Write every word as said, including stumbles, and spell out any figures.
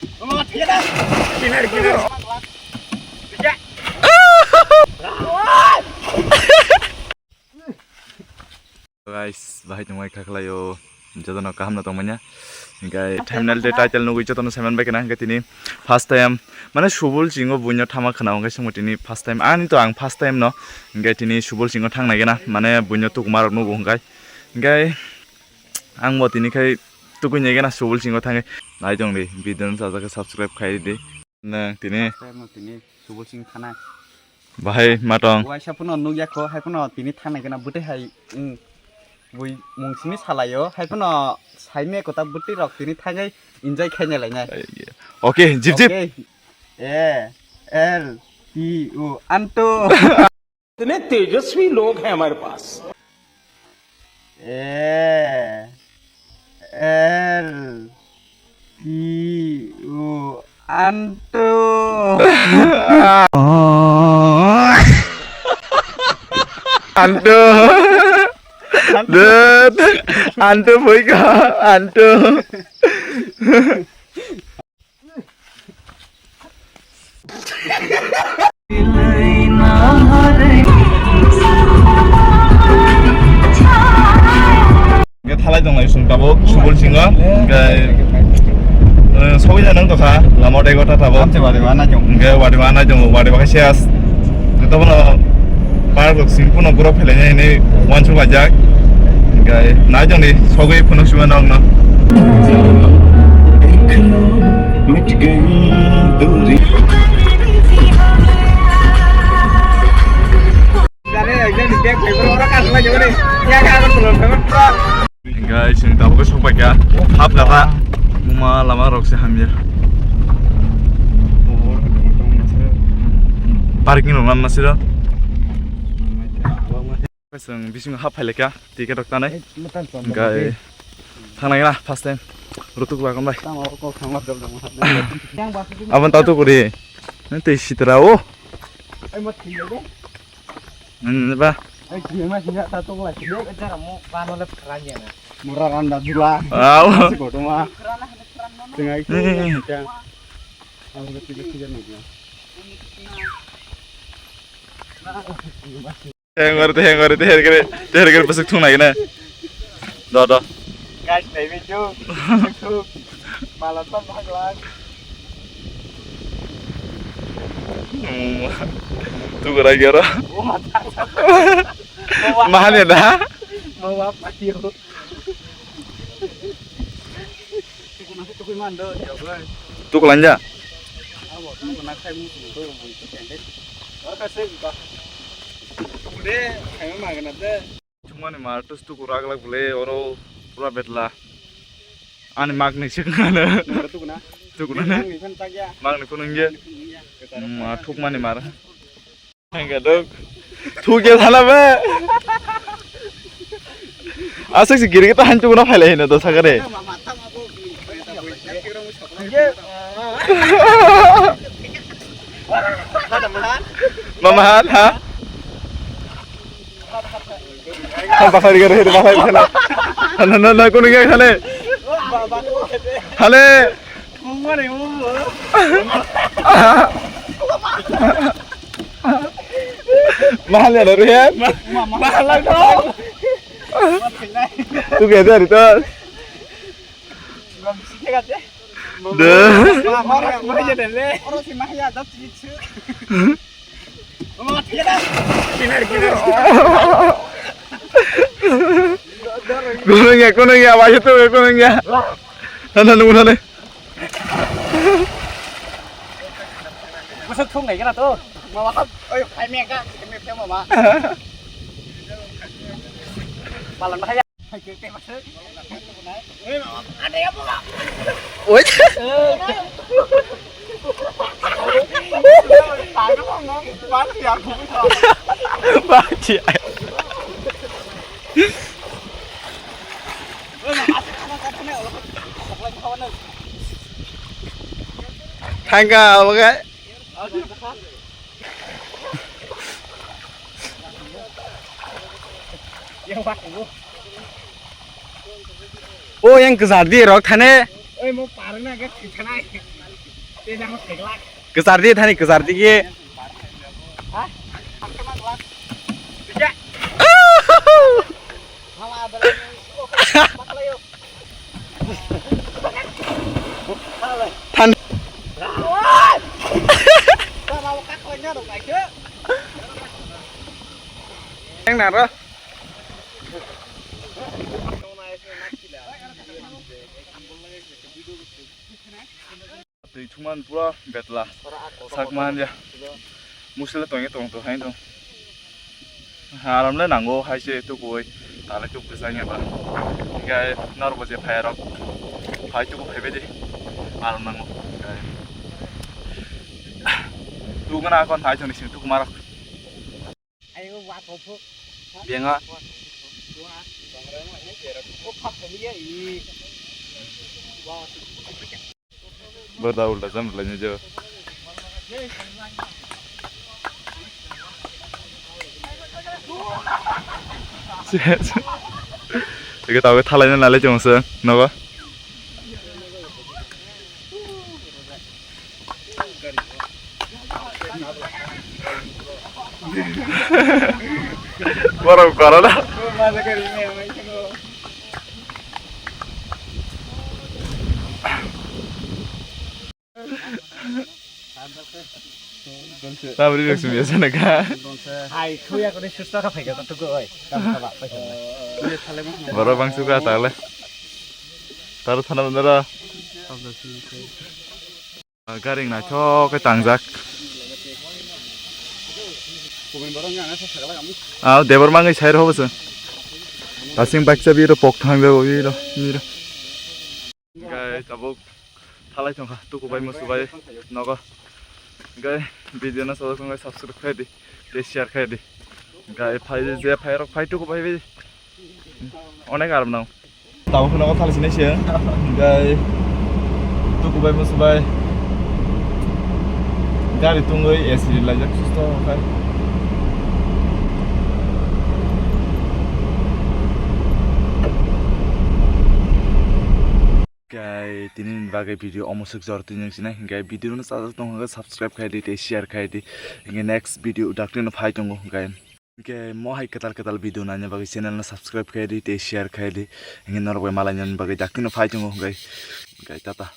Guys, bahai tongmai kha khlaio, jotono kaham no tongmanya. Hinkhe thumbnail tei title nugwi jotono saiman bai khna, hinkhe tini first time, mane, Subul Singo buino thama khna, hinkhe swngbo tini first time, ani to ang first time no, hinkhe tini Subul Singo thang nai gana, mane, buino tukuma rok nugo hinkhe, hinkhe ang bo tini khai tukui nai gana Subul Singo thangwi nai tong di, video no sajak khe subscribe khai di. Nang tini. Tini Subul Sing thanai. Bahai matong. Waisa phano nukya kho, hai phano tini thanai gana bwtwi hai, mm, bui mung simi salaio, hai phano saime kota bwtwi rok tini thangwi enjoy khaina lainai. Okay, jip jip. Okay. A L T O, Anto. इतने तेजस्वी लोग हैं हमारे पास। A L T O, Anto. Anto. Dut. Anto phoika, Anto. Hingke thalai tonglai chwng tabuk Subul Singo, hingke, eh, sogwi jana wng tongkha, lama tei gota tabuk. Amche wari wana jong. Hingke wari wana jong, wari bakha sias. Tabukno park rok simi phano borok phelainai hinwi uansuk laijak. Hingke nai tongdi sogwi phunuk sima nokno. Hingke chwng tabuk khe sokpaikha, hap gata, uma lama rok se hamya. Parking rok nang nasiro. Chwng bisingo hap phailekha, ticket rok tanai. Hingke thangnai na first time. Rutuk bakon bai. Abang tatu kuri. Nanti sitra o. Hmm, ba. Ai, kini ma sini tak tong lah sini. Cara mau kan oleh keranjang ya. Murah randa dula. Aw. Godoma. Tengah itu. Heng gore te, heng gore te, her kere, her kere pasuk thung nai na. Do, do. Guys, nai video. Malam tam bhagwan. Tu kora gero. Mahal ya dah. Mau apa dia? Tukulanja. Chukmani mar tus tuku raglak bole oro pura betla. Ani mak ni sik ngana. Tukuna. Tukuna na. Mak ni phunung ya. Ma thukmani mar. Hingke dok. Thuk ya thala be. Asik si giri kita hantu kuna phailai hino to sakare. Mama han ha? Bakari gari hiri bakari hana. Hana na na kunu gari hale. Hale. Mahal ya, Rian? Mahal dong. Tu gede hari tu. De. Gunung ya, gunung ya, wajah tu gunung ya. Sana nunggu sana. Masuk thung ngai kana to? Mama kan, oi, khai me ka, me pe mama. Palan bahaya. Oi. Bati. Thangka, oke. O yang kwchar di rok thane. Oi, mo parwng na ke thwi thanai. Kwchar di thani, kwchar di ki. Than. Yang naro. Twi thumani pura betla. Sakman ya. Musila tongya tong to haino. Aram le nango hai se tukui. Tale tuk bwsanya ba. Hinkhe norok bo je phai rok. Phai tuku phai bedi. Aram nango. Hinkhe. Tukuna kon hai joni sing tuk marak. Benga. Berda ulta jam lai ni jo. Ege tawe thalai na nale jong se nogo. Borok korona. Tabri rok sumya sana ka. Hai, khuya kone susto ka phaika to tuku oi. Kam ka ba, paisa. Borok bangsu ka tale. Taro thana bandara. Gari naithok khe tangjak. Ah, Debor mangwi sai rw bwswng. Asing baksa biro pok thangjak o biro, biro. Guys, tabuk thalai tongkha, tuku bai musu bai nogo. Guys, video no sajak tongkha, subscribe khai di, tei share khai di. Guys, phai je phai rok phai tuku bai bai. Onek aram nang. Tabuk phano thali sinai se. Gai tuku bai musu bai. Gari tungwi A C ri laijak susto khai. Gai tini bagwi video omo swk jor tini sinai. Gai video no sajak tong subscribe khai di tei share khai di. Next video dakti no phai tongo gai. Hinkhe mo hai kwtal kwtal video naina bagwi channel no subscribe khai di tei share khai di. Hinkhe norok bai malai nani bagwi daktino phai tongo hinkhe, hinkhe tata.